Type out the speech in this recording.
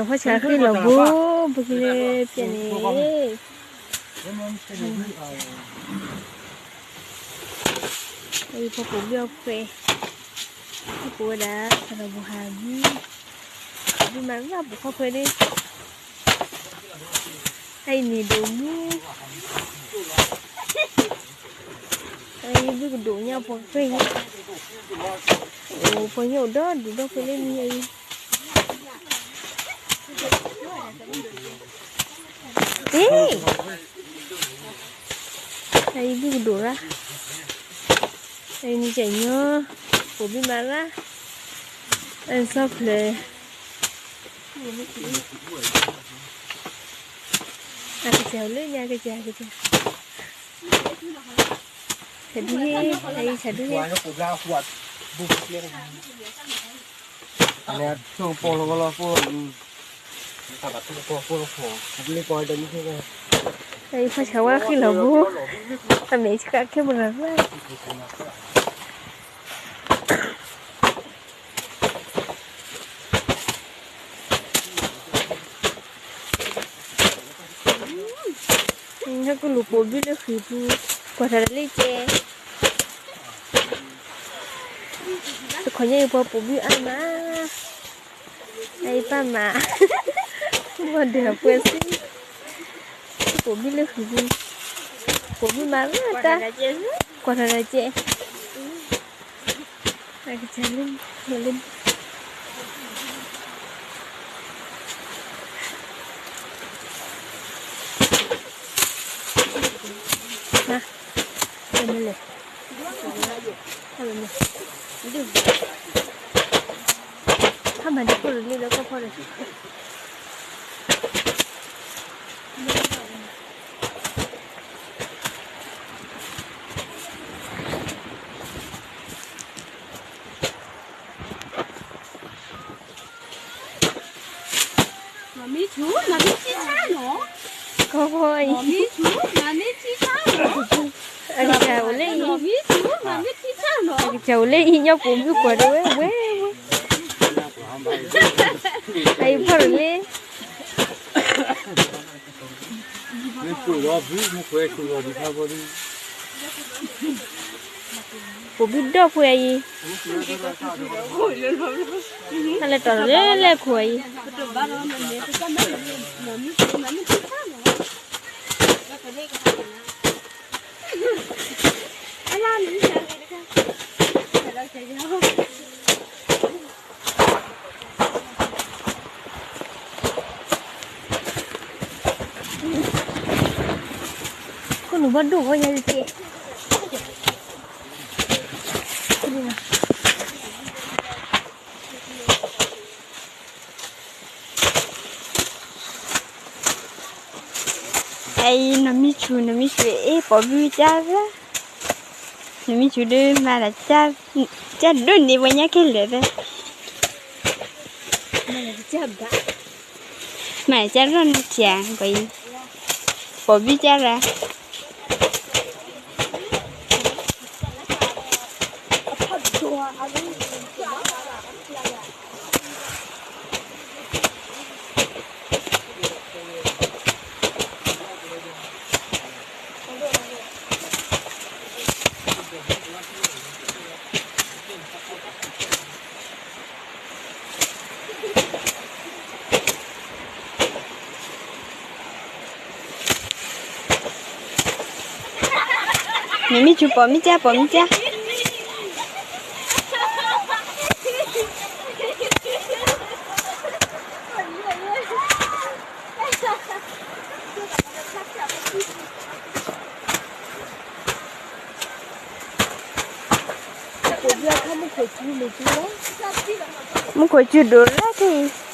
ဖီၣ်ဆှးဃံလီၤဘိ, ပကလဲၤပျဲန့ၣ်, အံၤဖီၣ်ပိာ်ဘံၣ်အီၣ်ခွဲး, ဖီၣ်ပိာ်ဝဲဒၣ် သရၣ်ဘိဟးဘံၣ်, ဘံၣ်မၤရၣ်ပိာ်ခီၣ်ခွဲးဒၣ်, အအံၤန့ၣ်ဒိးမူ, အအံၤဘုကဒိးညါပိာ်ခွဲး, အိၣ်ပိာ်ညါအိၣ်ဒီဒူၣ်ဒီခွဲးလၢမံအံၤ အံၤ, အအံၤဘုကဒိးရၣ်, အအံၤန့ၣ်ကညီ, ပိာ်ဘံၣ်မၤရၣ်, အစီဖျၢၣ်, အကစၢ်အိၣ်လၢညါကစၢ်ကစၢ်, ဆဒုဟ့, အအံၤဆဒုဟ့ ဖီၣ်ဆှးဝါဃံလီၤဘိ, အမဲာ်ဆှးခဲမရၤရၣ်, ဟဲကလူၤပိာ်ဘံၣ်လၢဃံၤပူၤ, ကွၢ်ထီၣ်တၢ်လၢကဲ, တခီညါအံၤပှၤပိာ်ဘံၣ်အါမး, အအံၤပၢ်မး, ဘၣ်ဒုးအပှဲၤစ့, ပိာ်ဘံၣ်လၢဃံၤပူၤ, ပိာ်ဘံၣ်မၤရၣ်တၢ်, ကွၢ်ထီၣ်တၢ်ကဲ အကစၢ်လၢ, လၢ, ဟါ, မ့ၢ်လဲၣ်, ဟါ, ဟါမၤဒ်ခိၣ်လၢလၢကီၢ်ဖီဒီး မ့ၢ်ဆူ, မ့ၢ်ဆူ, မ့ၢ်ဆူ, မ့ၢ်ဆူ, မ့ၢ်ဆူ, အကစၢ်အိၣ်လၢအံၤ, အကစၢ်အိၣ်လၢအံၤ ညီပိာ်မုၣ်ကွၢ်ဒီးဝဲ, ဝဲ, ဝဲ, အအံၤဖီၣ်ရၣ်လၢ ပိာ်ဘံၣ်ဒီၣ်ပှဲၤအံၤ, တၢ်လဲၤတီၤလၢလဲၣ်ခိၣ်အံၤ, ခိၣ်နူာ်ဘၣ်ဒိၣ်ဝဲညါတက့ၢ်. အံၤ နီၢ်မံဆူၣ် နီၢ်မံဆူၣ် အ့ၣ် ပိာ်ဘံၣ်ကၢ်ရၢ, နီၢ်မံဆူၣ်ဒုးမၤလၢ ကၢ်ဒိၣ်န့ၢ်ပှၤညါခဲလၢာ်သၢ, မၤလၢကၢ်ရၢန့ၣ်ထံၣ်, ပိာ်ဘံၣ်ကၢ်ရၢ နီၢ်မံဆူၣ် ပိာ်မံကၢ် ပိာ်မံကၢ်. မူခိၣ်စူၤဒိၣ်လၢခဲအံၤ